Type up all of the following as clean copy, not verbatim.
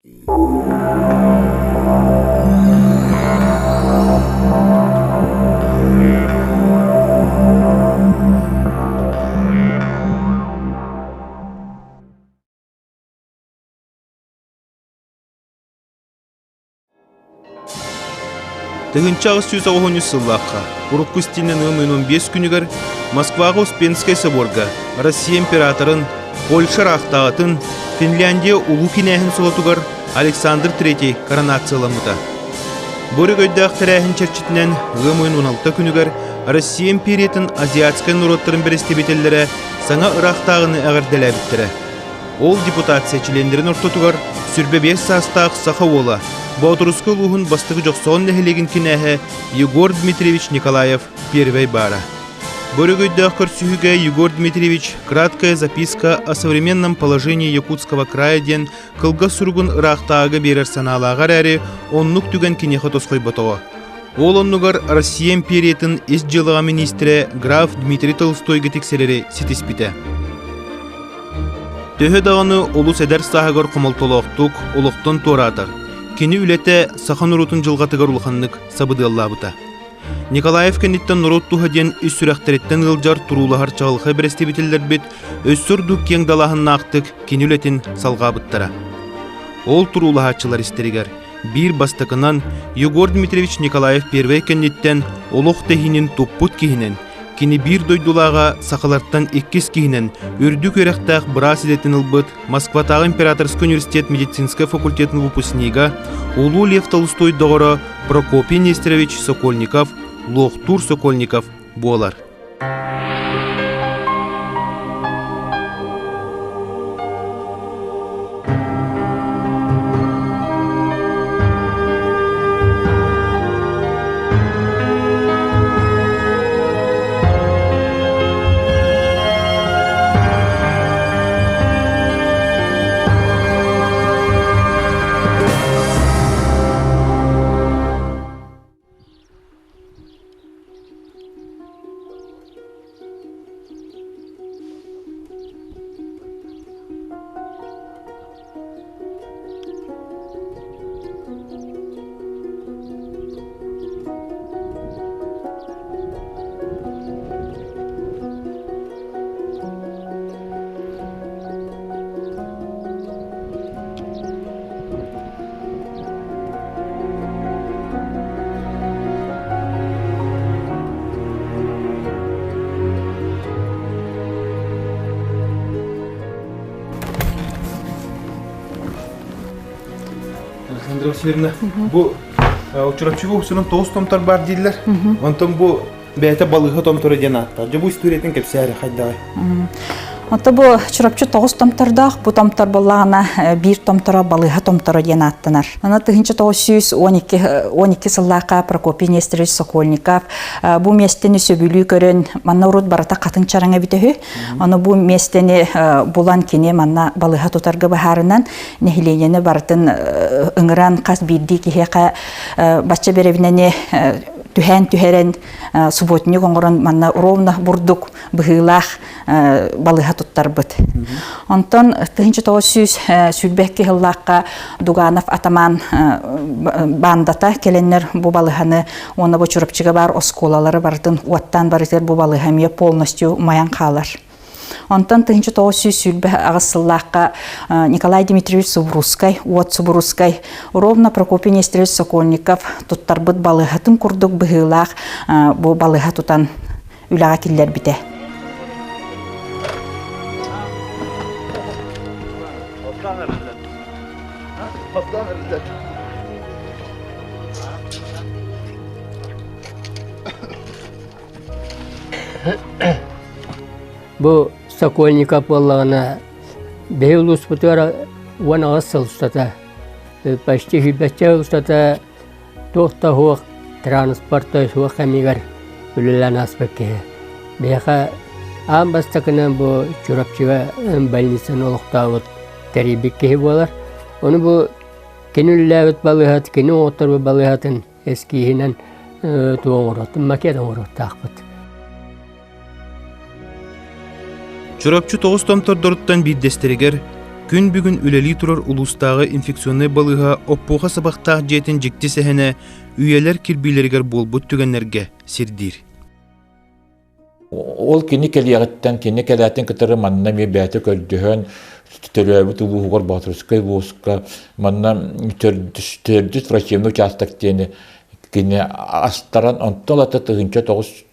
1890 сыллаахха урукку истиинэн ыам ыйын 15 күнүгэр Москваҕа Успенскай соборга Россия императорын, Польша ыраахтааҕытын, Финляндия улуу кинээһин солотугар Александр III коронацияламмыта. Бу өрөгөйдөөх тэрээһин чэрчитинэн ыам ыйын 16 күнүгэр Россия империятын азиатскай норуоттарын бэрэстэбиитэллэрэ саҥа ыраахтааҕыны эҕэрдэлээбиттэрэ. Ол депутация чилиэннэрин ортотугар 25 саастаах саха уола, Боотурускай улууһун бастакы Дьохсоҕон нэһилиэгин кинээһэ Егор Дмитриевич Николаев первэй баара. Бу өрөгөйдөөх көрсүһүүгэ Егор Дмитриевич «Краткая записка о современном положении Якутского края» диэн кылгас суругун ыраахтааҕыга биэрэр санаалааҕа эрээри, оннук түгэн киниэхэ тосхойботоҕо. Ол оннугар Россия империятын ис дьыалаҕа миниистирэ граф Дмитрий Толстойга тиксэрэри ситиспитэ. Төһө даҕаны олус эдэр сааһыгар хомолтолоохтук олохтон туораатар, кини үлэтэ саха норуотун дьылҕатыгар улаханнык сабыдыаллаабыта. Николаев кэнниттэн норуот туһа диэн ис сүрэхтэриттэн ыалдьар туруулаһар чаҕылхай бэрэстэбиитэллэрбит өссө ордук киэҥ далааһыннаахтык кини үлэтин салҕаабыттара. Ол туруулаһааччылар истэригэр биир бастакынан Егор Дмитриевич Николаев первэй кэнниттэн олох тэһиинин туппут киһинэн, кини биир дойдулааҕа сахалартан иккис киһинэн үрдүк үөрэхтээх быраас идэтин ылбыт Москватааҕы императорскай университет медицинскэй факультетын выпускнига, улуу Лев Толстой доҕоро Прокопий Нестерович Сокольников, Луохтуур Сокольников буолар. Александра Васильевна, бу Чурапчыга уксунун тоҕус томтор бар дииллэр. Онтон бу бэйэтэ балыыһа томторо диэн ааттаах. Дьэ бу историятын кэпсээри хайдаҕай? Ото бу Чурапчы тоҕус томтордоох, бу томтор буоллаҕына биир томторо балыыһа томторо диэн ааттанар. Аны 1912 сыллаахха Прокопий Нестерович Сокольников бу миэстэни сөбүлүү көрөн, манна урут барыта хатыҥ чараҥ эбитэ үһү. Аны бу миэстэни булан кини манна балыыһа тутарга быһаарынан нэһилиэнньэни барытын ыҥыран хас биирдии киһиэхэ бачча бэрэбинэни түһээн түһэрэн субботник оҥорон манна ровно бурдук быһыылаах балыыһа туттарбыт. Онтон 1922 сыллаахха Дуганов атаман баандата кэлэннэр бу балыыһаны уонна бу Чурапчыга баар оскуолалары барытын уоттаан барытыгар бу балыыһа эмиэ полностью умайан хаалар. Онтон 1928 сыллаахха Николай Дмитриевич Субрусскай, Уот Субрусскай, ровно Прокопий Нестерович Сокольников туттарбыт балыыһатын курдук быһыылаах бу балыыһа тутан үлэҕэ киллэрбитэ. Бу Сокольников буоллаҕына биһи улууспутугар 18 сыл устата, почти сүүрбэччэ сыл устата туох да суох транспорта суох кэмигэр үлэлээн ааспыт киһи. Биһиэхэ аан бастакынан бу Чурапчыга больницаны олохтообут тэрийбит киһи буолар. Ону бу кини үлэлээбит балыыһат, кини оҥотторбут балыыһатын эскииһинэн тугу оҥоруохтун, макет оҥоруохтаахпыт. Чурапчы тоҕус томтордоруттан биирдэстэригэр Күн бүгүн үлэлии турар улуустааҕы инфекционнай балыыһа Оппуоха сабахтаах дьиэтин дьикти сэһэнэ үйэлэр кирбиилэригэр буолбут түгэннэргэ сирдиир. Ол кини кэлиэҕиттэн, кини кэлээтин кытары манна эмиэ бэйэтэ көрдөһөн, төрөөбүт улууһугар Боотурускай улууска манна төрдүс врачебный участок диэни кини астаран, онтон ылата 1900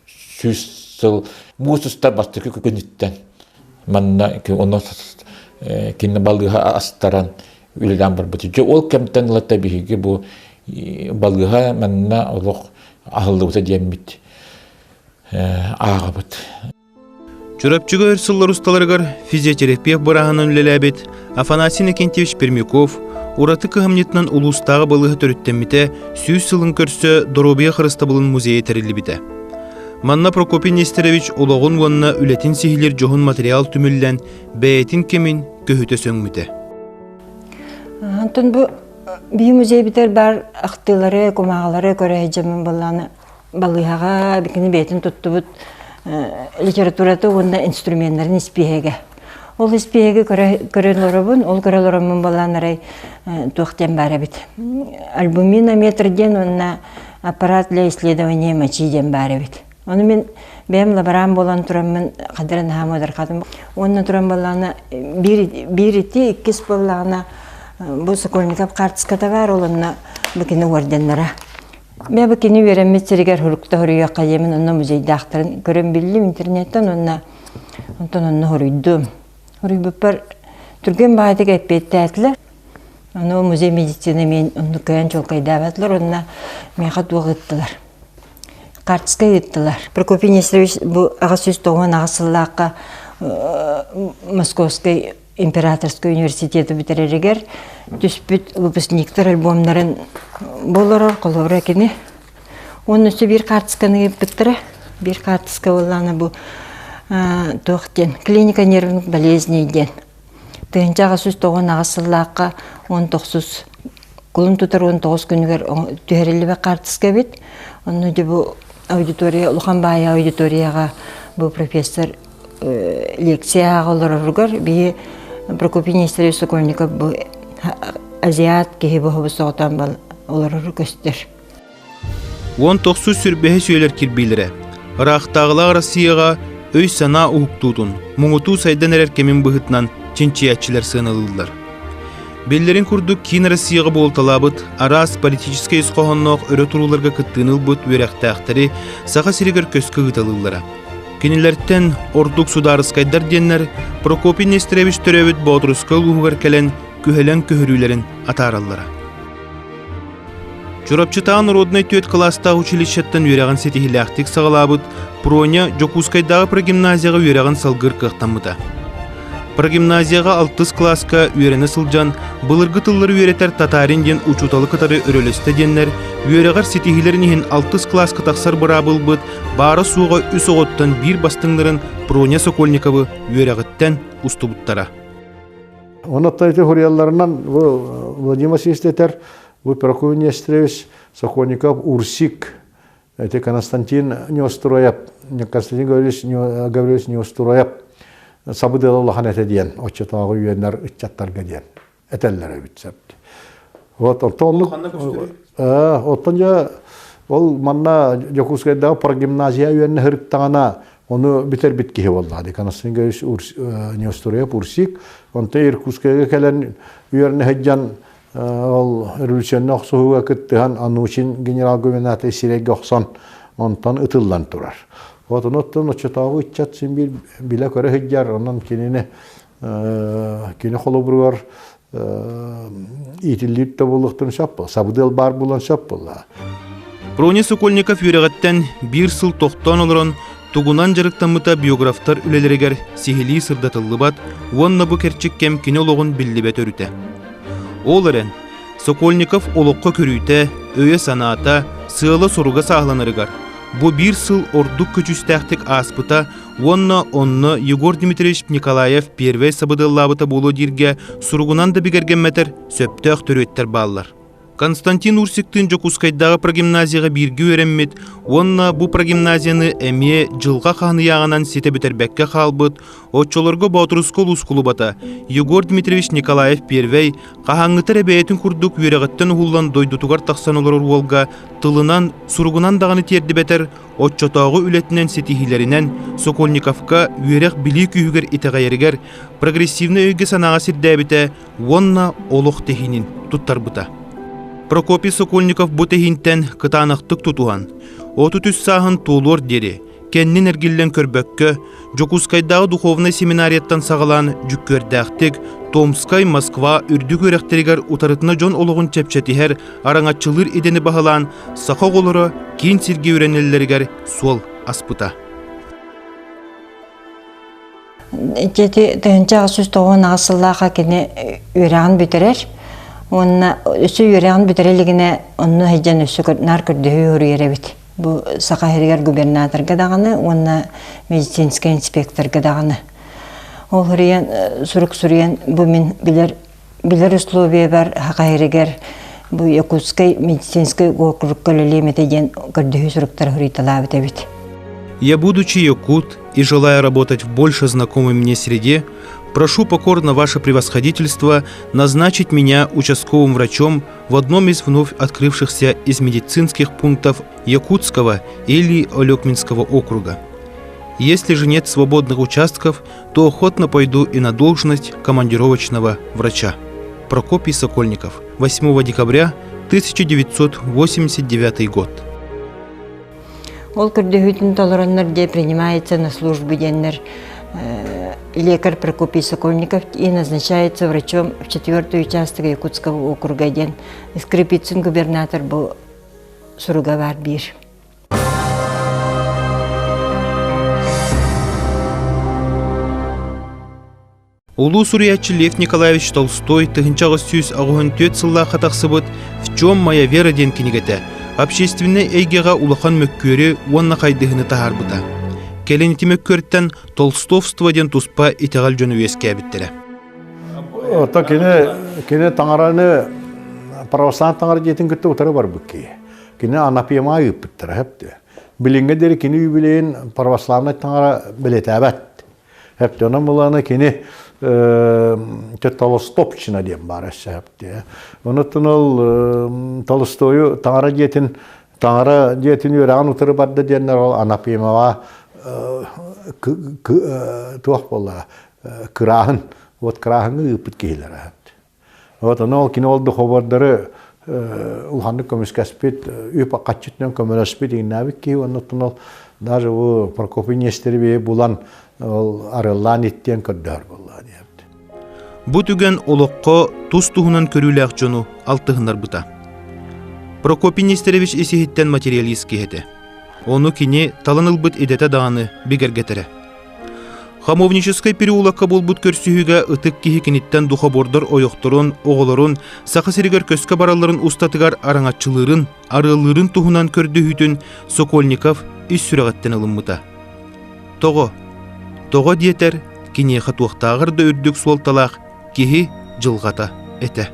сыл муус устар бастакы күнүттэн манна онно кини балыыһа астаран үлэлээн барбыт. Дьэ ол кэмтэн ылата биһиги бу балыыһа манна олох аһыллыбыта диэммит ааҕабыт. Чурапчыга өр сыллар усталарыгар физиотерапевт бырааһынан үлэлээбит Афанасий Иннокентьевич Пермяков ураты кыһамньытынан улуустааҕы балыыһа төрүттэммитэ 100 сылын көрсө доруобуйа харыстабылын музейа тэриллибитэ. Манна Прокопий Нестерович олоҕун уонна үлэтин сиһилиир дьоһун материал түмүллэн бэйэтин кэмин көһүтэ сөҥмүтэ. Онтон бу биһи музейбитэр бар ахтыылары, кумааҕылары көрө сылдьаммын былааны балыыһаҕа кини бэйэтин туттубут литературата уонна инструменнарын испииһэгэ. Ол испииһэги көрөн олоробун, ол көрө олороммун балаан арай туох диэн баар эбит. Альбуминометр диэн уонна аппарат для исследования мочи диэн баар эбит. Ону мин бэйэм лабораан буолан тураммын хадыран аһаам удархатым. Уонна туран баллаана биир ити, иккис буоллаҕына бу Сокольников хаартыската баар, ол онно бу кини орденнара. Мэ бу кини үөрэммит сиригэр һурук да хоруйуохха диэмин онно музейдаахтарын көрөн биллим интернеттэн уонна онтон онно хоруйдум. Хоруйбуппар түргэн баҕайытык эппиэттээтилэр. Ону музей медицины мен онну кыайан чуолкайдаабатылар уонна миэхэ туох ыыттылар. Хаартыска ыыттылар. Прокопий Нестерович бу 898 сыллаахха Московскай императорскай университеты бүтэрэригэр түспүт выпускниктар альбомнарын болорор холобура кини уонна өссө биир хаартысканы ыыппыттара биир хаартыска буоллаҕына бу туох диэн клиника нервных болезней диэн 1898 сыллаахха 19 кулун тутар 19 күнүгэр түһэриллибит хаартыска эбит онно дьэ бу аудитория улахан баайа аудиторияҕа бу профессор лекция ааҕа олороругар биһи Прокопий Нестерович Сокольников бу азиат киһи бу соҕотон олорору көстөр. 19 сүрбэһи сүөлэр кирбиилэрэ ыраахтааҕылаах Россияҕа өй-санаа уһуктуутун, муҥутуу сайдан эрэр кэмин быһыытынан чинчийээччилэр сыаналыыллар. Биллэрин курдук, киин Россияҕа буолталаабыт араас политическай ис хоһоонноох өрө турууларга кыттыыны ылбыт үөрэхтээхтэри Саха сиригэр көскө ыыталыыллара. Кинилэртэн ордук судаарыскайдар диэннэр Прокопий Нестерович төрөөбүт Боотурускай улууһугар кэлэн күһэлэҥ көһөрүүлэрин атаараллара. Чурапчытааҕы народнай түөрт кылаастаах училищеттан үөрэҕин ситиһиилээхтик саҕалаабыт Проня Дьокуускайдааҕы прогимназияҕа үөрэҕин салгыыр кыахтаммыта. Прогимназияҕа алтыс кылааска үөрэнэ сылдьан былыргы тыллары үөрэтэр татарин диэн учууталы кытары өрөлөстө диэннэр үөрэҕэр ситиһиилэрин иһин алтыс кылааска тахсар быраабы ылбыт баара-суоҕа үс оҕоттон биир бастыҥнарын Проня Сокольниковы үөрэҕиттэн устубуттара. Онон ити хуруйалларынан бу Владимир Васильевич этэр, бу Прокопий Нестерович Сокольников Урсик Эти Константин Неустроев, Константин Гаврилович, Гаврилович Неустроев сабыдыала улахан этэ диэн, оччотооҕу үөннэр ыччаттарга диэн этэллэр эбит сөп. Вот оттон оттон дьэ ол манна Дьокуускайдааҕы прогимназия үөннэ сырыттаҕына ону бүтэрбит киһи буоллаҕа. Константин Гаврилович Неустроев Урсик, онтон Иркутскайга кэлэн үөрэнэ сылдьан Ол революционнай охсуһууга кыттыһан Анучин генерал-губернатор сирэйгэ охсон онтон ытыллан турар. Вот оттон оччотооҕу ыччат син биир билэ-көрө сылдьар, онон кинини кини холобуругар иитиллиир да буолуохтарын сөп сабыдыал баар буолан сөп буолла. Проня Сокольников үөрэҕиттэн биир сыл тохтоон олорон тугунан дьарыктаммыта биографтар үлэлэригэр сиһилии сырдатыллыбат уонна бу кэрчик кэм кини олоҕун биллибэт өрүтэ. Ол эрэн, Сокольников олоххо көрүүтэ, өйө-санаата, сыала-соруга сааһыланарыгар бу биир сыл ордук көдьүүстээхтик ааспыта уонна онно Егор Дмитриевич Николаев первэй сабыдыаллаабыта буолуо дииргэ суругунан да бигэргэммэтэр сөптөөх төрүөттэр бааллар. Константин Урсиктыын Дьокуускайдааҕы прогимназияҕа бииргэ үөрэммит уонна бу прогимназияны эмиэ дьылҕа хаан ыйааҕынан ситэ бүтэрбэккэ хаалбыт оччолорго Боотурускай улуус кулубата Егор Дмитриевич Николаев Первэй хаһааҥҥыта эрэ бэйэтин курдук үөрэҕиттэн уһуллан дойдутугар тахсан олорор уолга тылынан, суругунан даҕаны тиэрдибэтэр оччотооҕу үлэтинэн ситиһиилэринэн Сокольниковка үөрэх-билии күүһүгэр итэҕэйэригэр прогрессивнай өйгө-санааҕа сирдээбитэ уонна олох тэһиинин туттарбыта. Прокопий Сокольников бу тэһиинтэн кытаанахтык тутуһан, 33 сааһын туолуор диэри кэннин эргиллэн көрбөккө, Дьокуускайдааҕы духовнай семинарияттан саҕалаан дьүккүөрдээхтик Томскай, Москва үрдүк үөрэхтэригэр утарытына дьон олоҕун чэпчэтиһэр, араҥаччылыыр идэни баһылаан, саха оҕолоро киин сиргэ үөрэнэллэригэр суол аспыта. Ити 1898 сыллаахха кини үөрэҕин бүтэрэр уонна өссө үөрэҕин бүтэрэ илигинэ онно сылдьан өссө наар көрдөһүү суруйар эбит. Бу Саха сиригэр губернаторга даҕаны уонна медицинскэй инспекторга даҕаны. Ол суруйан сурук суруйан бу мин билэр билэр условиябар Саха сиригэр бу Якутскай медицинскэй уокурукка үлэлиэм этэ диэн көрдөһүү суруктары суруйталаабыт эбит. Я, будучи якут и желая работать в больше знакомой мне среде, прошу покорно ваше превосходительство назначить меня участковым врачом в одном из вновь открывшихся из медицинских пунктов Якутского или Олекминского округа. Если же нет свободных участков, то охотно пойду и на должность командировочного врача. Прокопий Сокольников. 8 декабря 1989 год. Ол көрдөһүүтүн толороннор где принимается на службу диэннэр лекарь Прокопий Сокольников и назначается врачом в четвертый участок Якутского округа диэн Скрипицын губернатор бу суруга бар биир. Улуу суруйааччы Лев Николаевич Толстой 1884 сыллаахха тахсыбыт «В чем моя вера» диэн кинигэтэ общественнай эйгэҕэ улахан мөккүөрү уонна хайдыһыны таһаарбыта. Кэлин ити мөккүөртэн толстовство диэн туспа итэҕэл дьону үөскээбиттэрэ. Ото кини кини таҥараны православный таҥара дьиэтин кытта утары барбыт киһи. Кини анапиема ыыппыттара хэптэ. Билиҥҥэ диэри кини юбилейин православнай таҥара бэлиэтээбэт. Хэптэ онон буланы кини Толстопчина диэн баар өссө хэптэ. Онуттан ол Толстойу таҥара дьиэтин таҥара дьиэтин үөрэҕин утары барда диэннэр ол Анапиемаҕа туох буолла кырааһын вот кырааһыҥҥа ыыппыт киһилэрэ. Вот ону ол кини ол духобордары улаханнык көмүскэспит, үп хаччытынан көмөлөспүт иҥнээбит киһи оннуттан ол даже бу Прокопий Нестеровиһы булан ол арыллаан иттиэн көрдөһөр буолла диэбит. Бу түгэн олоххо тус-туһунан көрүүлээх дьону алтыһыннарбыта. Прокопий Нестерович ис-иһиттэн материалист киһи этэ. Ону кини талан ылбыт идэтэ даҕаны бигэргэтэрэ. Хамовническай переулокка буолбут көрсүһүүгэ ытык киһи киниттэн духобордор ойохторун, оҕолорун Саха сиригэр көскө баралларын устатыгар араҥаччылыырын, арыаллыырын туһунан көрдөһүүтүн Сокольников ис сүрэҕиттэн ылыммыта. Тоҕо? Тоҕо диэтэр, киниэхэ туохтааҕар да үрдүк суолталаах киһи дьылҕата этэ.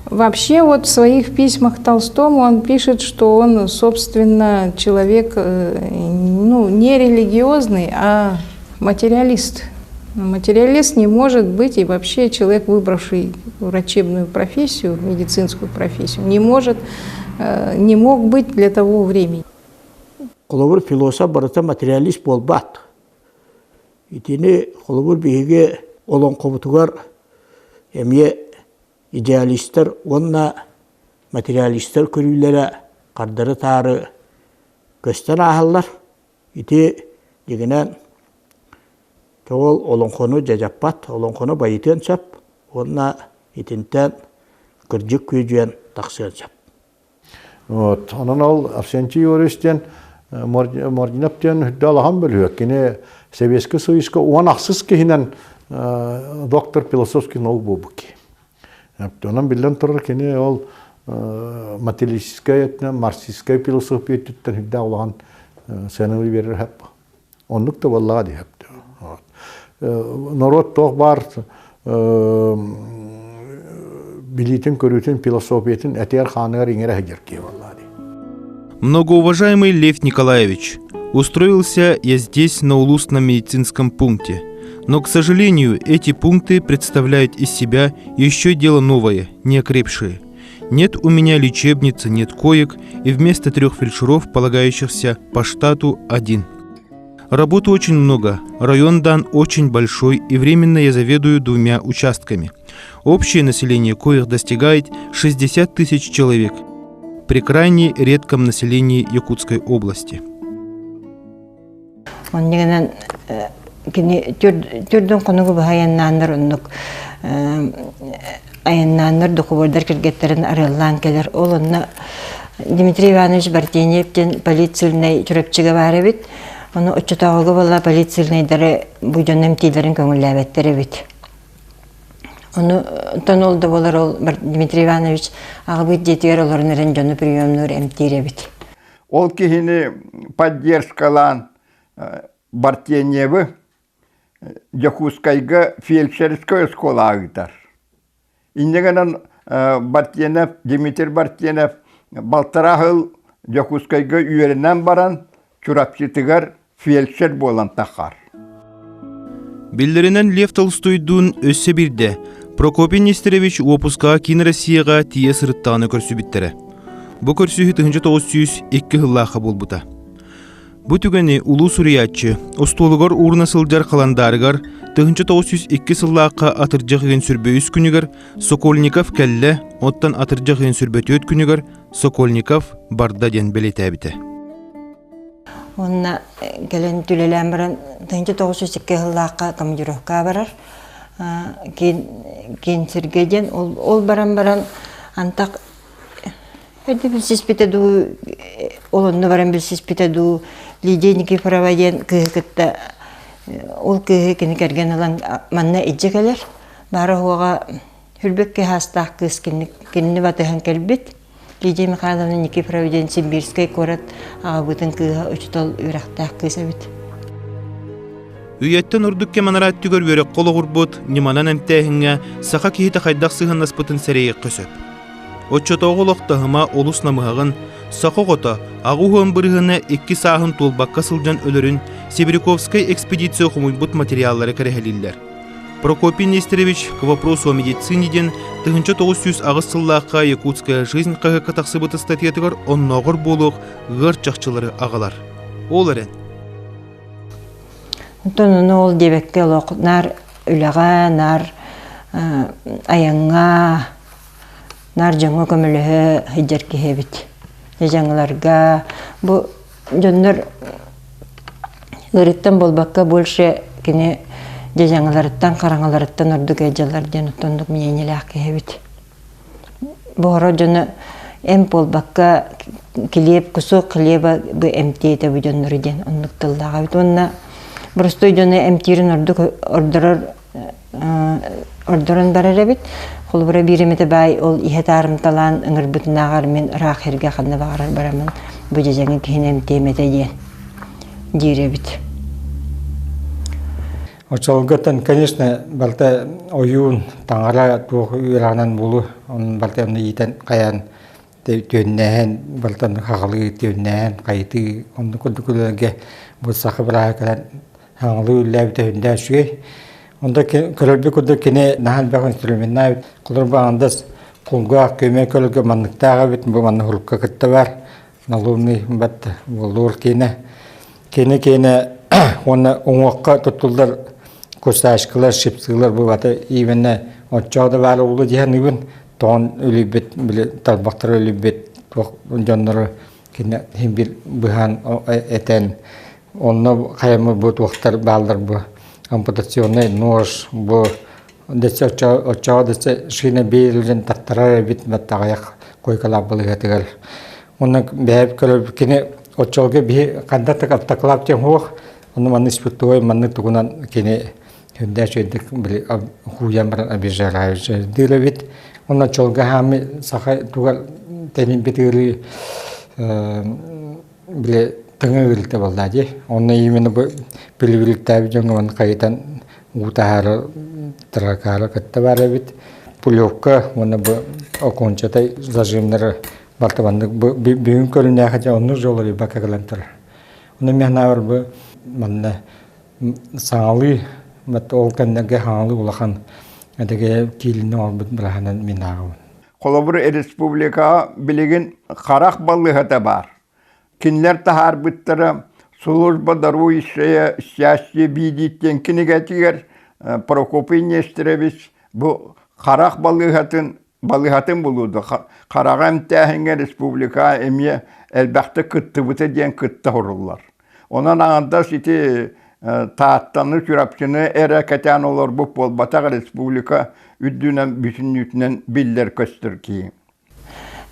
Вообще вот в своих письмах Толстому он пишет, что он, собственно, человек ну, не религиозный, а материалист. Материалист не может быть, и вообще человек, выбравший врачебную профессию, медицинскую профессию, не может, не мог быть для того времени. Холобур, философ барыта материалист буолбат. Итини холобур биһиги олоҥхобутугар эмиэ идеалистар уонна материалистар көрүүлэрэ хардары-таары көстөн ааһаллар. Ити дьиҥинэн тоҕол олоҥхону дьадьаппат, олоҥхону байытыан сөп уонна итинтэн кырдьык күөдьүйэн тахсыан сөп. Вот. Онон ол Арсентий Юрьевич диэн Мординов диэн үрдэ алахан бөлүһүөк. Кини Сэбиэскэй Союзка 16 киһинэн доктор философский наук буолбут киһи. Онон биллэн турар кини ол материалистическай өттүнэн, марксистскай философия өттүттэн үрдээх улахан сыанабыл биэрэр хэп. Оннук да буоллаҕа дии Норуот туох баар билиитин-көрүүтүн, философиятын этигэр-хааныгар иҥэрэ сылдьар киһи буоллаа дии. Многоуважаемый Лев Николаевич, устроился я здесь на улусном медицинском пункте. Но, к сожалению, эти пункты представляют из себя еще дело новое, не окрепшее. Нет у меня лечебницы, нет коек, и вместо трех фельдшеров, полагающихся по штату, один. Работы очень много, район дан очень большой, и временно я заведую двумя участками. Общее население коих достигает 60 тысяч человек при крайне редком населении Якутской области. Оннигынан кини түрдүн хонугу быһа айаннааннар оннук айаннааннар докобордар киргеттерин арыаллаан кэлэр. Ол онно Дмитрий Иванович Бартеньев диэн полицейнай Чурапчыга баар эбит. Ону оччотооҕуга буолла полицейнайдары бу дьон эмтиилэрин көҥүллээбэттэр эбит. Ону оттон ол да буолар ол Дмитрий Иванович аҕабыт дьиэтигэр олорон эрэн дьону приемнуур эмтиир эбит. Ол киһини поддержкалаан Бартеньевы Дьокуускайга фельдшерскэй оскуолаҕа ыытар. Инньэ гынан Бартенев, Дмитрий Бартенев балтараа сыл Дьокуускайга үөрэнэн баран Чурапчытыгар фельдшер буолан таххар. Биллэринэн Лев Толстойдуун өссө биирдэ Прокопий Нестерович уоппускаҕа киин Россияҕа тиийэ сырыттаҕына көрсүбүттэрэ. Бу көрсүһүү 1902 сыллаахха буолбута. Бу түгэни улуу суруйааччы остуолугар ууруна сылдьар халандаарыгар 1902 сыллаахха атырдьах ыйын сүрбэ үс күнүгэр Сокольников кэллэ, оттон атырдьах ыйын сүрбэ түөрт күнүгэр Сокольников барда диэн бэлиэтээбитэ. Уонна кэлэн түлэлээн баран 1902 сыллаахха командировка барар. Киин сиргэ диэн ол баран баран антах эрдэ билсиспитэ дуу, ол онно баран билсиспитэ дуу Лидия Никифорова диэн кыыһы кытта ол кыыһы кини кэргэн ылан манна илдьэ кэлэр. Баара-суоҕа Хүрбэккэ хаастаах кыыс кинини батыһан кэлбит. Лидия Михайловна Никифорова диэн Симбирскэй куорат аҕабыытын кыыһа учуутал үөрэхтээх кыыс эбит. Үйэттэн ордук кэм анараа өттүгэр үөрэххэ олоҕурбут ньыманан эмтээһиҥҥэ саха киһитэ хайдах сыһыаннаспытын сэрэйиэххэ сөп. Оччотооҕу олох таһыма олус намыһаҕын, саха оҕото аҕа уһуон бырыһыана икки сааһын туолбакка сылдьан өлөрүн Сибиряковскай экспедиция хомуйбут материаллара кэрэһэлииллэр. Прокопий Нестерович «К вопросу о медицине» диэн 1908 сыллаахха «Якутская жизнь» хаһыакка тахсыбыт ыстатыйатыгар оннооҕор буолуох ыар чахчылары аҕалар. Ол эрэн. Онтон ону ол диэбэккэ олох наар үлэҕэ, наар айаҥҥа, наар дьоҥҥо көмөлөһө сылдьар киһи эбит. Дьаҥыларга бу дьоннор ыарыттан буолбакка больше кини дьадьаҥыларыттан хараҥаларыттан ордук ыалдьаллар диэн оттоннук мнениелээх киһи эбит. Буһара дьоно эмп буолбакка килиэп кусок хлеба бу эмтиэтэ бу дьоннору диэн оннук тыллаах эбит уонна боростуой дьону эмтиирин ордук ордорор ордорон барар эбит. Холобура биир эмэтэ баай ол иһэ таарымталаан ыҥырбытынааҕар мин ыраах сиргэ ханна баҕарар бараммын бу дьэдьэҥи киһини эмтиэм этэ диэн диир эбит. Оччолорготтон, конечно, барыта ойуун, таҥара туох үөрэҕинэн буолуо, онон барыта онно иитэн хайаан түөннээһин, барытын хаҕалыы түөннээһин, хайытыы оннук курдук үлэлэргэ бу саха бырааһа кэлэн хаҥалыы үллээбитэ сүрдээх үчүгэй. Онто көрөрбүт курдук кини наһаа элбэх инструменнаах эбит. Холобур, андас кулгаах көмө көлгө манныктаах эбит, бу манна хурукка кытта бар. Налумный бат буолуур киинэ. Кини киинэ уонна уҥуохха туттуллар кусачкалар, щипцылар бу бата именно оччоҕо да баар улуу диһаныыбын тоҕон үлүйбүт, били тарбахтара үлүйбүт туох дьоннору кини иһин бир быһаан этэн онно хайамы бу туохтар бааллар бу ампутационный нож бу дэсэ оччоҕо дэсэ шина биэрилин таттарар эбит баттаҕайах койкалаах балыыһатыгар онно бэйэбит көрөр кини оччолго биһи ханна так автоклав диэн суох онно манны испытуой манны тугунан кини үрдээх үчүгэйдик били хууйан баран обезжаривающий эбит онно оччолго хаами саха тугар тэнийбит ыарыы били тыҥа ыарыыта буолла дии онно именно бу пилибиликтээбит дьоҥҥо манна хайытан уу таһаара таракаара кытта баар эбит. Пулевка уонна бу окончатай зажимнары барта маннык бүгүн көрүнээхэ дьэ оннук жолор бакка кэлэн турар. Онно мен ханаабар бу манна саҥалыы ол кэннэргэ хаҥалыы улахан эдэгэ киилини оҥорбут быраһанан мин ааҕабын. Холобур, республикаҕа билигин харах балыыһата баар. Кинилэр таһаарбыттара «Служба дарующая счастье видеть» диэн кинигэтигэр Прокопий Нестерович бу харах балыыһатын балыыһатын булууду хараҕа эмтээһиҥҥэ республика эмиэ элбэхтик кыттыбыта диэн кытта суруллар. Онон аҥардас ити Тааттаны, Чурапчыны эрэ кэтээн олорбут буолбатах республика үрдүнэн бүтүннүүтүнэн биллэр-көстөр киһи.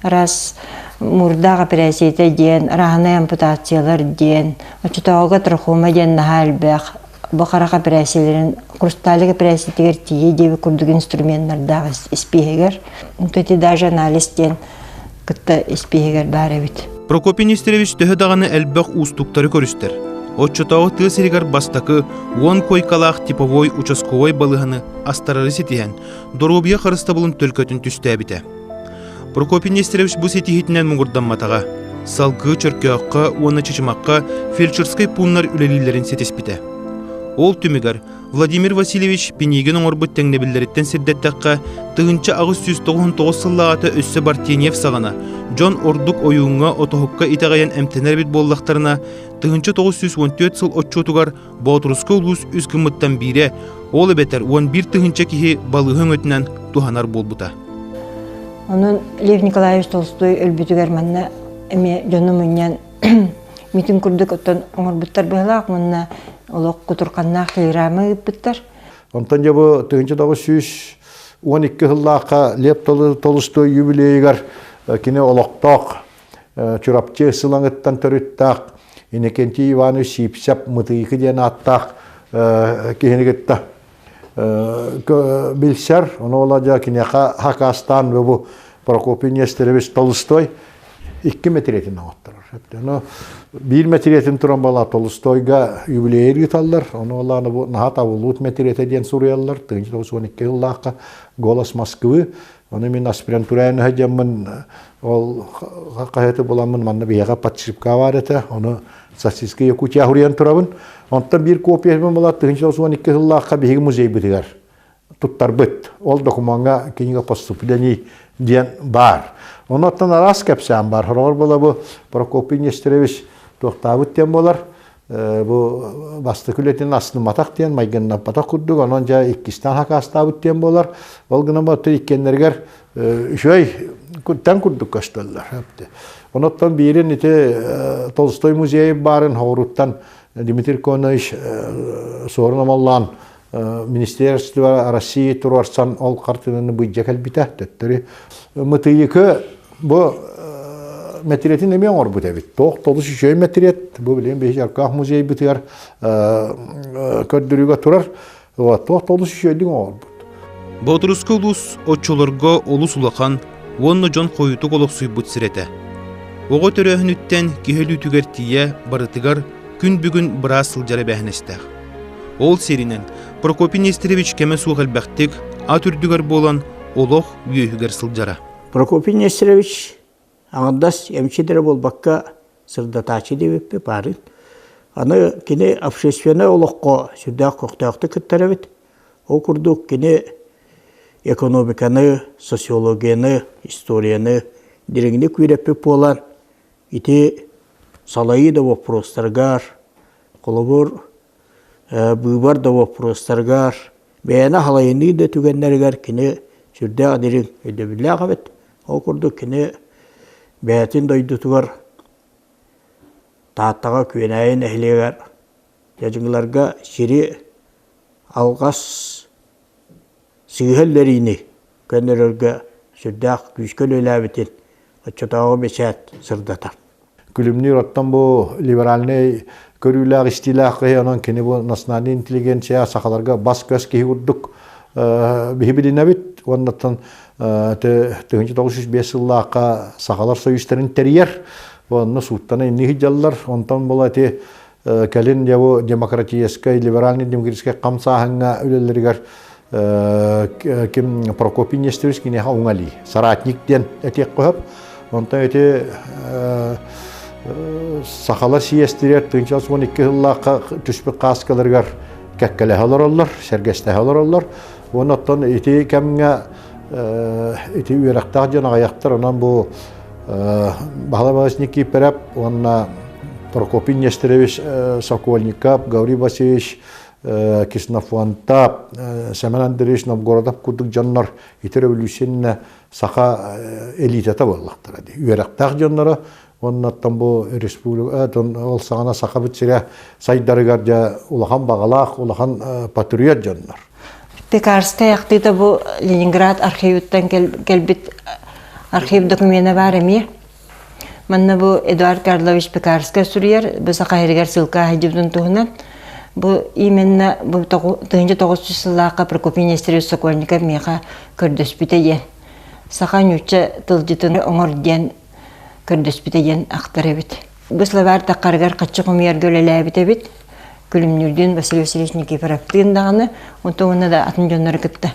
Раз мурдаах эпэрээссийэтэ диэн, рааһынай ампутациялар диэн, оччотооҕуга трахома диэн наһаа элбэх бу харах эпэрээссийэлэрин хрусталик эпэрээссийэтигэр тиийэ диэбит курдук инструменнардаах испииһэгэр. Ити даже анализ диэн кытта испииһэгэр баар эбит. Прокопий Нестерович төһө даҕаны элбэх уустуктары көрүстэр. Оччотооҕу тыа сиригэр бастакы 10 куойкалаах типовой участковай балыыһаны астарары ситиһэн, доруобуйа харыстабылын төлкөтүн түстээбитэ. Прокопий Нестерович бу ситиһиитинэн муҥурдамматаҕа. Салгыы Чөркөөххө уонна Чычымахха фельдшерскэй пууннар үлэлииллэрин ситиспитэ. Ол түмүгэр Владимир Васильевич Пинигин оҥорбут тэҥнэбиллэриттэн сирдэттэххэ, 1899 сыллааҕыта өссө Бартеньев саҕана дьон ордук ойууҥҥа, отоһукка итэҕэйэн эмтэнэр эбит буоллахтарына, 1914 сыл отчуотугар Боотурускай улуус үс гыммыттан биирэ, ол эбэтэр 11 тыһыынча киһи балыыһа өҥөтүнэн туһанар буолбута. Онон Лев Николаевич Толстой өлбүтүгэр манна эмиэ дьону мунньан митин курдук оттон оҥорбуттар быһалаах уонна олох кутурханнаах телеграмма ыыппыттар. Онтон дьэ бу 1912 сыллаахха Лев Толстой юбилейыгар кини олохтоох Чурапчы Сылаҥыттан төрүттээх Иннокентий Иванович Сиипсэп Мытыйкы диэн ааттаах киһини кытта билсэр. Ону ола дьэ киниэхэ хакаастаан бу Прокопий Нестерович Толстой икки мэтириэтин оҥотторор. Ону биир мэтириэтин туран бала Толстойга юбилейы ыыталлар. Ону олааны бу наһаа табыллыбыт мэтириэтэ диэн суруйаллар. 1912 сыллаахха «Голос Москвы» Ону мин аспирантураан сылдьаммын ол хаһыаты буламмын манна биһиэхэ подшипка баар этэ. Ону Сосиска Якутия суруйан турабын. Онтон биир копиябын була 1912 сыллаахха биһиги музейбытыгар туттарбыт. Ол докумуоҥҥа книга поступлений диэн баар. Онуоттан араас кэпсээн бар. Хороҕор була бу Прокопий Нестерович туохтаабыт диэн буолар. Бу бастакы үлэтин астымматах диэн майгыннаппатах курдук, онон дьэ иккистээн хакаастаабыт диэн буолар. Ол гынан баран иккиэннэригэр үчүгэй тэн курдук көстөллөр. Оноттон биирин ити Толстой музейы баарын хоҕуруттан Дмитрий Конович Суорун Омоллоон Министерство России туруорсан ол хартыынаны быдьа кэлбитэ төттөрү. Мытыйыкы бу мэтириэтин эмиэ оҥорбут эбит. Туох толус үчүгэй мэтириэт. Бу билигин биһиги Аркаах музейбытыгар көрдөрүүгэ турар. Туох толус үчүгэйдик оҥорбут. Боотурускай улуус оччолорго олус улахан уонна дьон хойутук олохсуйбут сирэ этэ. Оҕо төрөөһүнүттэн киһи өлүүтүгэр тиийэ барытыгар күн бүгүн быраас сылдьар эбээһинэстээх. Ол сиринэн Прокопий Нестерович кэмэ суох элбэхтик ат үрдүгэр буолан олох үөһүгэр сылдьара. Прокопий Нестерович аҥардас эмчит эрэ буолбакка сырдатааччы диэбиппит баарын. Аны кини общественнай олоххо сүрдээх көхтөөхтүк кыттар эбит. Ол курдук кини экономиканы, социологияны, историяны дириҥник үөрэппит буолан ити салайыы да боппуруостарыгар, холобур, быыбар да боппуруостарыгар, бэйэни халайыныы да түгэннэригэр кини сүрдээх дириҥ өйдөбүллээх эбит. Ол курдук кини бэйэтин дойдутугар Тааттаҕа Күөнээйи нэһилиэгэр дьадьыҥыларга сири алҕас сыыһа үллэриини көннөрөргө сүрдээх күүскэ үлэлээбитин оччотооҕу бэчээт сырдатар. Күлүмнүүр оттон бу либеральнай көрүүлээх истиилээх киһи, онон кини бу национальный интеллигенция сахаларга бас-көс киһи курдук биһи билинэбит. Уоннаттан 1905 сыллаахха сахалар союзтарын тэрийэр. Онно сууттана инни сылдьаллар. Онтон була ити кэлин дьэ бу демократическай, либеральный демократическай хамсааһыҥҥа үлэлэригэр Ким Прокопий Нестерович киниэхэ уҥа соратник диэн этиэх хөп. Онтон ити сахалар сийиэстэригэр 1912 сыллаахха түспүт кааскаларыгар кэккэлэһэ олороллор, сэргэстэһэ олороллор. Уонна оттон ити кэмҥэ ити үөрэхтээх дьон аҕыйахтар, онон бу Баһылай Васильевич Никифоров уонна Прокопий Нестерович Сокольников, Гаврил Васильевич Ксенофонтов, Семен Андреевич Новгородов курдук дьоннор ити революция саха элитата буоллахтара дии. Үөрэхтээх дьонноро уонна бу республика ол саҕана сахабыт сирэ сайдарыгар дьэ улахан баҕалаах, улахан патриот дьоннор. Пекарскай ахтыыта бу Ленинград архивыттан кэлбит архив докумена баар эмиэ. Манна бу Эдуард Карлович Пекарскай суруйар, бу саха сиригэр ссылка сылдьыбытын туһунан. Бу именно бу 1900 сыллаахха Прокопий Нестерович Сокольников миэхэ көрдөспүтэ диэн. Саха нуучча тылдьытын оҥор диэн көрдөспүтэ диэн ахтар эбит. Бу словарь таххарыгар хаччы хомуйарга үлэлээбит эбит. Күлүмнүүрдүүн Василий Васильевич Никифоровтыын даҕаны, онтон уонна да атын дьоннору кытта.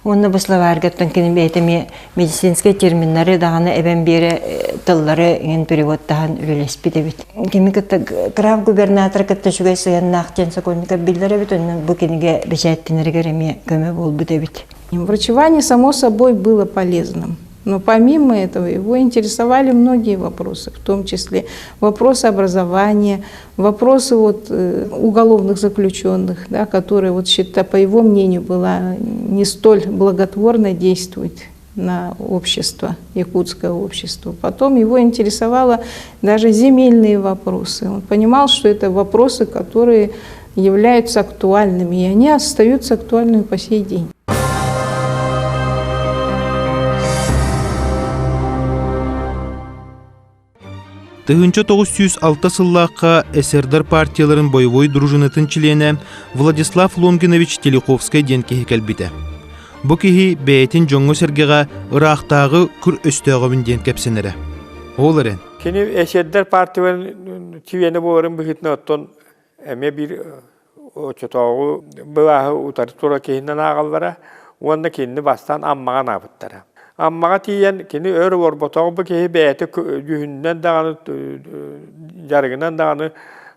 Уонна бу словарьгаттан кини бэйэтэ эмиэ медицинскэй терминнары даҕаны эбэн биэрэ тыллары иҥин переводтаһан үлэлэспит эбит. Кими кытта граф губернатор кытта үчүгэй сыһыаннаах диэн Сокольников биллэр эбит, онон бу кинигэ бэчээттэнэригэр эмиэ көмө буолбут эбит. Врачевание, само собой, было полезным. Но помимо этого его интересовали многие вопросы, в том числе вопросы образования, вопросы вот, уголовных заключенных, да, которые, вот, считаю, по его мнению, была не столь благотворно действует на общество, якутское общество. Потом его интересовало даже земельные вопросы. Он понимал, что это вопросы, которые являются актуальными, и они остаются актуальными по сей день. 1906 сыллаахха эсердар партияларын боевой дружинатын чилиэнэ Владислав Лонгинович Телеховскай диэн киһи кэлбитэ. Бу киһи бэйэтин дьоҥҥо-сэргэҕэ ыраахтааҕы күр өстөөҕөбүн диэн кэпсэнэрэ. Ол эрэн. Кини эсердэр партияларын чилиэнэ буоларын быһыытынан оттон эмиэ биир оччотооҕу былааһы утары тура киһинэн ааҕаллара уонна кинини бастаан Аммаҕа анаабыттара. Аммаҕа тиийэн кини өр олорботоҕу бу киһи бэйэтэ дьүһүнүнэн даҕаны дьарыгынан даҕаны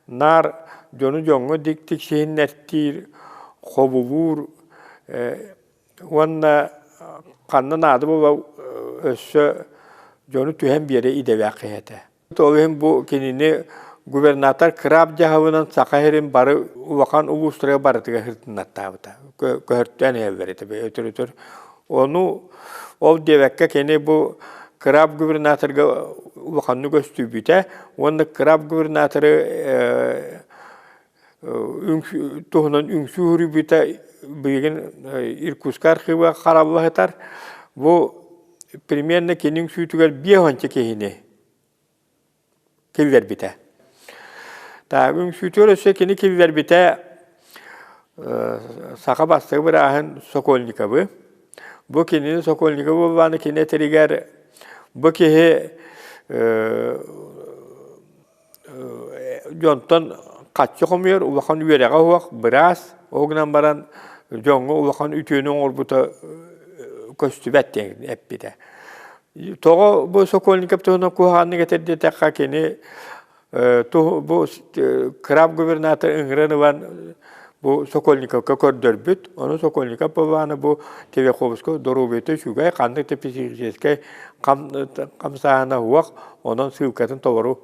наар дьону дьоҥҥо тиксиһиннэртиир, хобулуур уонна ханна наада буола өссө дьону түһэн биэрэ идэлээх киһи этэ. Ол иһин бу кинини губернатор Краб дьаһалынан Саха сирин бары улахан улуустарыгар барытыгар сырытыннартаабыта. Көһөртөөн иһэллэр этэ өтөр-өтөр. Ону ол диэбэккэ кини бу Краб губернаторга улаханнык өстүйбүтэ уонна Краб губернаторы туһунан үҥсүү суруйбута билигин Иркутскай архыыба харалла сытар. Бу примерно кини үҥсүүтүгэр 50 киһини киллэрбитэ. Так, үҥсүүтүгэр өссө кини киллэрбитэ саха бастакы бырааһын Сокольниковы. Бу кинини Сокольниковы буоллаҕына кини этэригэр бу киһи дьонтон хаччы хомуйар улахан үөрэҕэ суох быраас, ол гынан баран дьоҥҥо улахан үтүөнү оҥорбута көстүбэт диэн эппитэ. Тоҕо бу Сокольников туһунан куһаҕаннык этэр диэтэххэ, кини бу краб губернатор ыҥыран ылан бу Сокольниковка көрдөрбүт. Ону Сокольников буоллаҕына бу Тереховскай доруобуйата үчүгэй, ханнык да психическэй хамсааһына суох, онон ссылкатын толору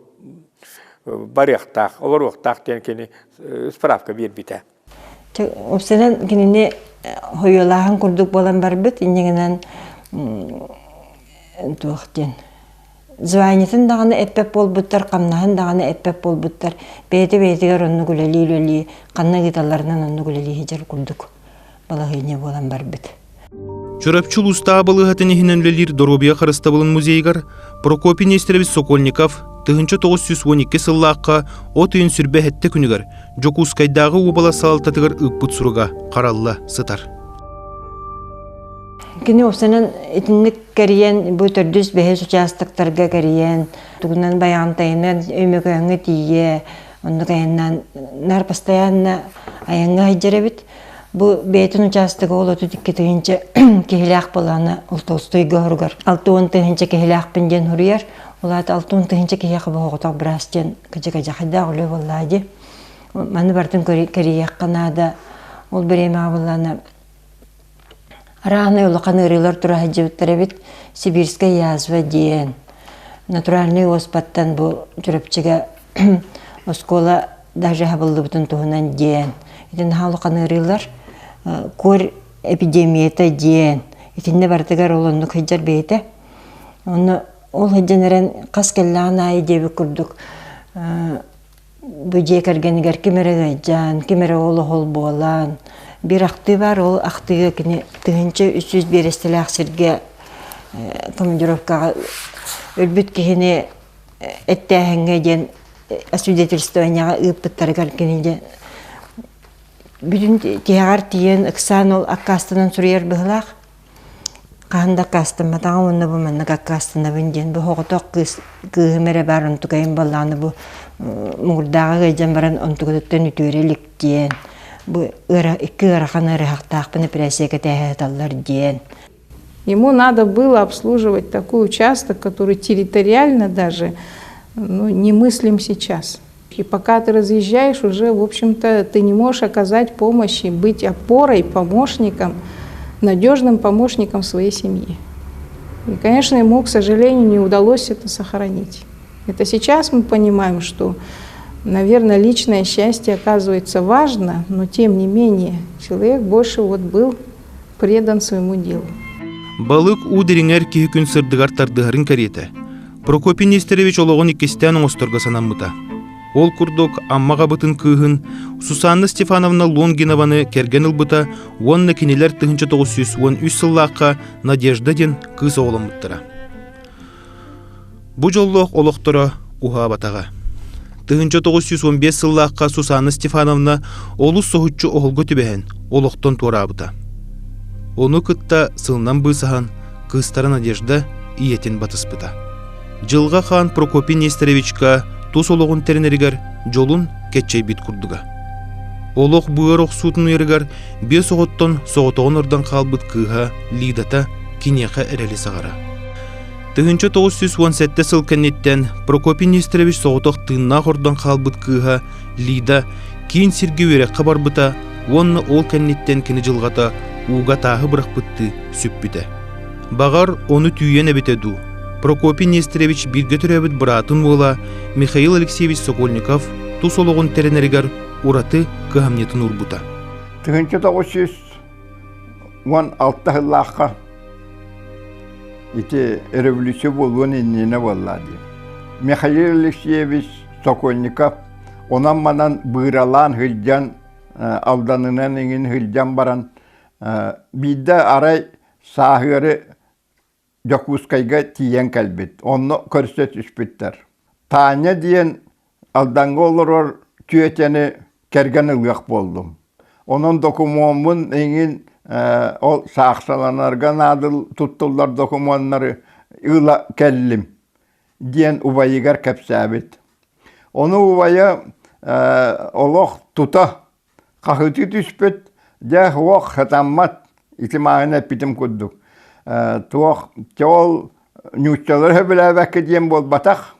барыахтаах, олоруохтаах диэн кини справка биэрбитэ. Уопсайынан кинини хойуолааһын курдук буолан барбыт, инньэ туох диэн званиетын даҕаны эппэт буолбуттар, хамнаһын даҕаны эппэт буолбуттар. Бэйэтэ бэйэтигэр оннук үлэлии-үлэлии, ханна ыыталларынан оннук үлэлии сылдьар курдук балаһыанньа буолан барбыт. Чурапчы улуустааҕы балыыһатын иһинэн үлэлиир доруобуйа харыстабылын музейыгар Прокопий Нестерович Сокольников 1912 сыллаахха от ыйын 27 күнүгэр Дьокуускайдааҕы уобалас салалтатыгар ыыппыт суруга харалла сытар. Кини уопсайынан итинник кэрийэн, бу төрдүс бэһис учаастактарга кэрийэн, тугунан байаҕантайынан Өймөкөөҥҥө тиийэ, оннук айаннаан наар постоянно айаҥҥа сылдьар эбит. Бу бэйэтин учаастага ол 32 тыһыынча киһилээх буолаана ол Толстойга хоругар 60 тыһыынча киһилээхпин диэн суруйар. Ол аата 60 тыһыынча киһиэхэ боһоҕотох быраас диэн кыдьык-адьахайдаах үлэ буоллаа дии. Маны барытын кэрийиэххэ наада. Ол бириэмэҕэ буоллаана Арааһынай улахан ыарыылар тура сылдьыбыттар эбит. Сибирская язва диэн. Натуральнай уоспаттан бу Чурапчыга оскуола даже хабыллыбытын туһунан диэн. Ити наһаа улахан ыарыылар. Корь эпидемията диэн. Итиннэ барытыгар ол оннук сылдьар бэйэтэ. Онно ол сылдьан эрэн хас кэллэҕин аайы диэбит курдук бу дьиэ кэргэнигэр ким эрэ ыалдьан, ким эрэ ол оһол буолан, биир ахтыы баар, ол ахтыыга кини 1300 биэрэстэлээх сиргэ командировкаҕа өлбүт киһини эттээһиҥҥэ диэн освидетельствованиеҕа ыыппыттарыгар кини дьэ бүтүн тиһэҕэр тиийэн ыксаан ол аккаастанан суруйар быһыылаах. Хаһан да аккаастамматаҕым уонна бу маннык аккаастанабын диэн бу соҕотох кыыс кыыһым эрэ баар онтукайым буоллаҕына бу муҥурдааҕы ыалдьан баран онтукатыттан үтүөрэ илик диэн бу ыара икки ыарахан ыарыһахтаахпын эпэрээссийэ кэтээһэ сыталлар диэн. Ему надо было обслуживать такой участок, который территориально даже ну, немыслим сейчас. И пока ты разъезжаешь, уже, в общем-то, ты не можешь оказать помощь и быть опорой, помощником, надежным помощником своей семьи. И, конечно, ему, к сожалению, не удалось это сохранить. Это сейчас мы понимаем, что, наверное, личное счастье оказывается важно, но тем не менее человек больше вот был предан своему делу. Балык уу дириҥэр киһи күн сырдыгар тардыһарын кэриэтэ. Прокопий Нестерович олоҕун иккистээн оҥосторго санаммыта. Ол курдук Амма аҕабытын кыыһын Сусанна Стефановна Лонгинованы кэргэн ылбыта уонна кинилэр 1913 сыллаахха Надежда диэн кыыс оҕоломмуттара. Бу дьоллоох олохторо уһаабатаҕа. 1915 сыллаахха Сусанна Стефановна олус соһуччу оһолго түбэһэн олохтон туораабыта. Ону кытта сылынан быысаһан кыыстара Надежда ийэтин батыспыта. Дьылҕа хаан Прокопий Нестеровичка тус олоҕун тэринэригэр дьолун кэччэйбит курдуга. Олох быар охсуутун уйарыгар биэс оҕоттон соҕотоҕун ордон хаалбыт кыыһа Лидата киниэхэ эрэли саҕара. 1917 сыл кэнниттэн Прокопий Нестерович соҕотох тыыннаах ордон хаалбыт кыыһа Лида киин сиргэ үөрэххэ барбыта уонна ол кэнниттэн кини дьылҕата ууга тааһы бырахпыттыы сүппүтэ. Баҕар, ону түүйэн эбитэ дуу, Прокопий Нестерович бииргэ төрөөбүт быраатын уола Михаил Алексеевич Сокольников тус олоҕун тэринэригэр ураты кыһамньытын уурбута. 1916 сыллаахха ити революция буолуон иннинэ буолла дии. Михаил Алексеевич Сокольников онон-манан быыралаан сылдьан Алданынан иҥин сылдьан баран биирдэ арай сааһыары Дьокуускайга тиийэн кэлбит. Онно көрсө түспүттэр. Таня диэн Алдаҥҥа олорор түөтэни кэргэн ылыах буоллум. Онон докумуоммун иҥин ол саахсаланарга наадыл туттуллар докумуоннары ыла кэллим диэн убайыгар кэпсээбит. Ону убайа олох тута хаһыытыы түспүт, дьэ суох сатаммат ити мааҕын эппитим курдук. Туох дьэ ол нууччалары сөбүлээбэккэ диэн буолбатах.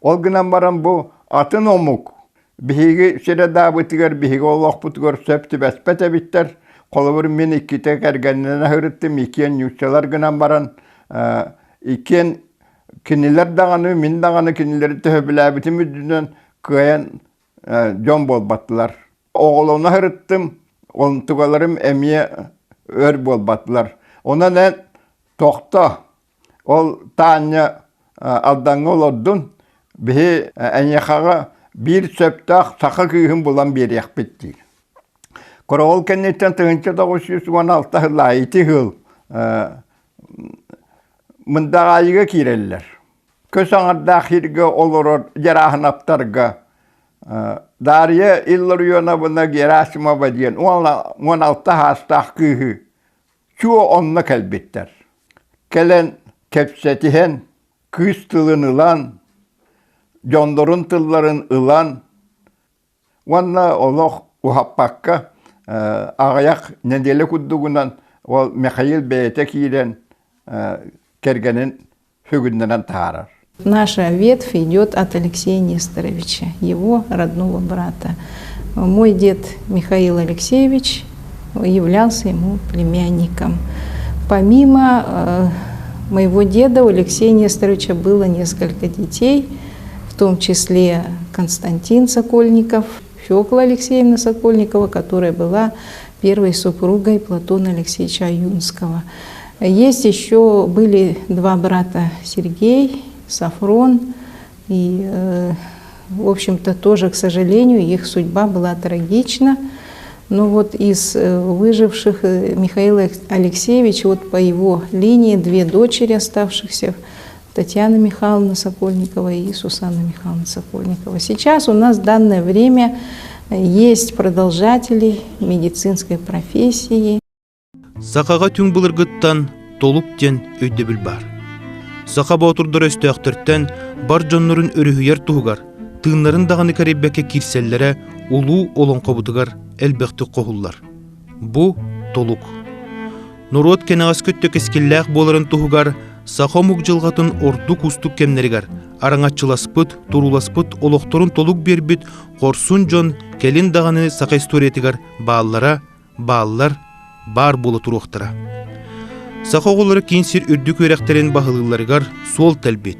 Ол гынан баран бу атын омук биһиги сирэдаабытыгар биһиги олохпутугар сөп түбэспэт эбиттэр. Холобур мин иккитэ кэргэннэнэ сырыттым, иккиэн нууччалар гынан баран иккиэн кинилэр даҕаны, мин даҕаны кинилэри төһөбүлээбитим үрдүнэн кыайан дьон буолбатылар. Оҕолоно сырыттым, онтугаларым эмиэ өр буолбатылар. Онон эн тохто, ол Таанньа Алдаҥҥа олордун, биһи эйиэхэҕэ биир сөптөөх саха кыыһын булан биэриэхпит диир. Короҕол кэнниттэн 1916 сыллаах ити сыл Мындаҕаайыга киирэллэр. Көс аҥардаах сиргэ олорор Дьарааһынаптарга Дарья Илларионовна Герасимова диэн 16 саастаах кыыһы чуо онно кэлбиттэр. Кэлэн кэпсэтиһэн, кыыс тылын ылан, дьоннорун тылларын ылан уонна олох уһаппакка. Аҕыйах нэдиэлэ курдугунан ол Михаил бэйэтэ киирэн кэргэнин сүгүннэрэн таһаарар. Наша ветвь идет от Алексея Несторовича, его родного брата. Мой дед Михаил Алексеевич являлся ему племянником. Помимо моего деда, у Алексея Несторовича было несколько детей, в том числе Константин Сокольников, Фёкла Алексеевна Сокольникова, которая была первой супругой Платона Алексеевича Аюнского. Есть еще были два брата Сергей, Сафрон, и, в общем-то, тоже, к сожалению, их судьба была трагична. Но вот из выживших Михаил Алексеевич, вот по его линии две дочери оставшихся, Татьяна Михайловна Сокольникова и Сусанна Михайловна Сокольникова. Сейчас у нас в данное время есть продолжатели медицинской профессии. Сахаҕа түҥ былыргыттан толук диэн өйдөбүл баар. Саха боотурдар өстөөхтөртөн бар дьоннорун өрүһүйэр туһугар тыыннарын даҕаны кэрийбэккэ киирсэллэрэ улуу олоҥхобутугар элбэхтик хоһуллар. Бу толук. Норуот кэнэҕэс көттө кэскиллээх буоларын туһугар саха омук дьылҕатын ордук уустук кэмнэригэр араҥаччыласпыт, турууласпыт олохторун толук биэрбит хорсун дьон кэлин даҕаны саха историятыгар бааллара, бааллар, баар буола туруохтара. Саха оҕолоро киин сир үрдүк үөрэхтэрин баһылыылларыгар суол тэлбит.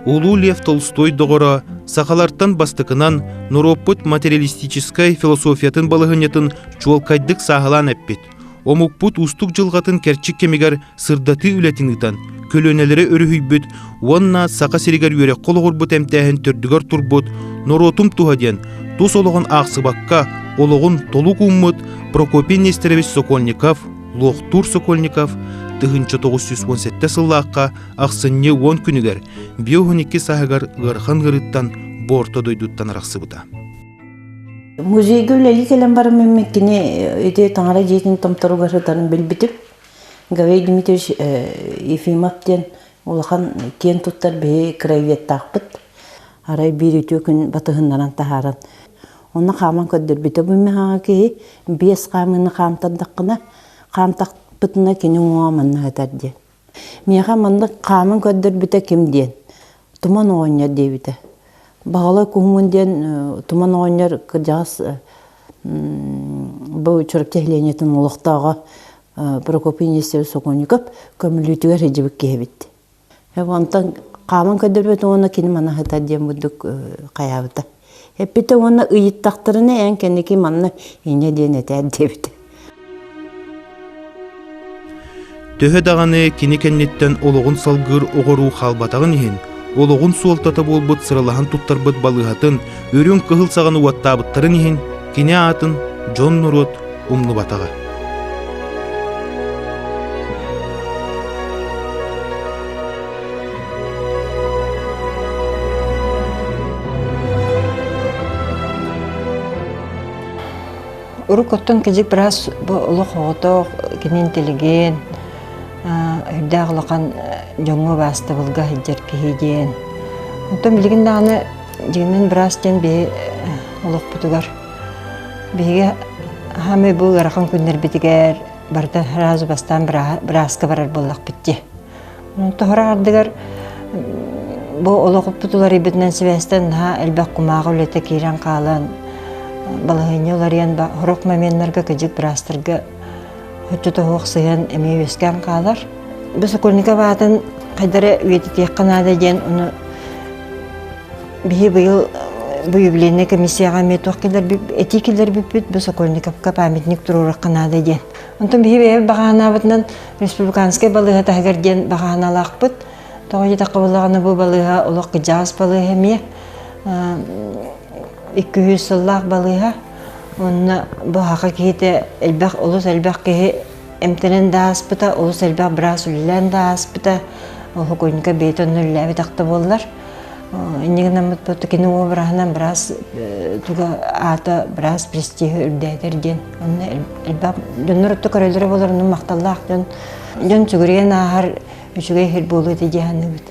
Улуу Лев Толстой доҕоро сахалартан бастакынан норуоппут материалистическай философиятын балаһыанньатын чуолкайдык сааһылаан эппит. Омукпут уустук дьылҕатын кэрчик кэмигэр сырдатыы үлэтин ыытан, көлүөнэлэри өрүһүйбүт уонна Саха сиригэр үөрэххэ олоҕурбут эмтээһин төрдүгэр турбут норуотум туһа диэн тус олоҕун аахсыбакка олоҕун толук ууммут Прокопий Нестерович Сокольников, Луохтуур Сокольников 1917 сыллаахха ахсынньы 10 күнүгэр 52 сааһыгар ыарахан ыарыыттан бу орто дойдуттан арахсыбыта. Музейга үлэлии кэлэн баран кини ити таҥара дьиэтин томторугар сытарын билбитим. Гаврил Дмитриевич Ефимов диэн улахан киэн туттар биһи краеведтаахпыт. Арай биир үтүө күн батыһыннаран таһааран онно хааман көрдөрбүтэ бу миһаҕа киһи биэс хаамыыны хаамтардаххына хаамтахпытына кини уҥуоҕа манна сытар диэн. Миэхэ маннык хааман көрдөрбүтэ ким диэн Туман оҕонньор диэбитэ. Баҕалай Куһумун диэн Туман оҕонньор кырдьаҕас бу Чурапчы нэһилиэнньэтин олохтооҕо Прокопий Нестерович Сокольников көмүлүүтүгэр сылдьыбыт киһи эбит. Онтон хааман көрдөрбүт уонна кини манна сытар диэн бурдук хайаабыта. Эппитэ уонна ыйыттахтарына эн кэнники манна инньэ диэн этээр диэбитэ. Төһө даҕаны кини кэнниттэн олоҕун салгыыр оҕоруу хаалбатаҕын иһин, олоҕун суолтата буолбут сыралаһан туттарбыт балыыһатын үрүҥ кыһыл саҕаны уоттаабыттарын иһин кини аатын дьон-норуот умнубатаҕа. Уруккуттан кыдьык быраас бу олох оҕотоох, кини интеллигент, үрдээх улахан дьоҥҥо убаастабылга сылдьар киһи диэн. Онтон билигин даҕаны дьиҥинэн быраас диэн биһи олохпутугар биһиги хаамай бу ыарахан күннэрбитигэр барыта сразу бастаан бырааска барар буоллахпыт дии. Тоһора ардыгар бу олохпут уларыйбытынан сибээстэн наһаа элбэх кумааҕы үлэтэ киирэн хаалан, балаһыанньа уларыйан сорох моменнарга кыдьык быраастарга оччото суох сыһыан эмиэ үөскээн хаалар. Бу Сокольников аатын хайдары үйэтитиэххэ наада диэн ону биһи быйыл бу юбилейнай комиссияҕа эмиэ туох этии киллэрбиппит бу Сокольниковка памятник туруорахха наада диэн. Онтон биһи бэйэбит баҕанаабытынан республиканскай балыыһа таһыгар диэн баҕаналаахпыт. Тоҕо диэтэххэ буоллаҕына бу балыыһа олох кыдьаҕас балыыһа эмиэ 200 сыллаах балыыһа. Онно бу саха киһитэ элбэх олус элбэх киһи эмтэнэн да ааспыта, олус элбэх быраас үлэлээн да ааспыта. Хокуйника бэйэтэ онно үлэлээбит да буоллар. Инньэ гынаммыт бу кини уобараһынан быраас туга аата быраас престиһи үрдээтэр диэн онно элбэх дьоннор өттө көрөллөрө буолар онно махталлаах дьон дьон сүгүрүйэн ааһар үчүгэй иһир буолуо этэ дии саныыбыт.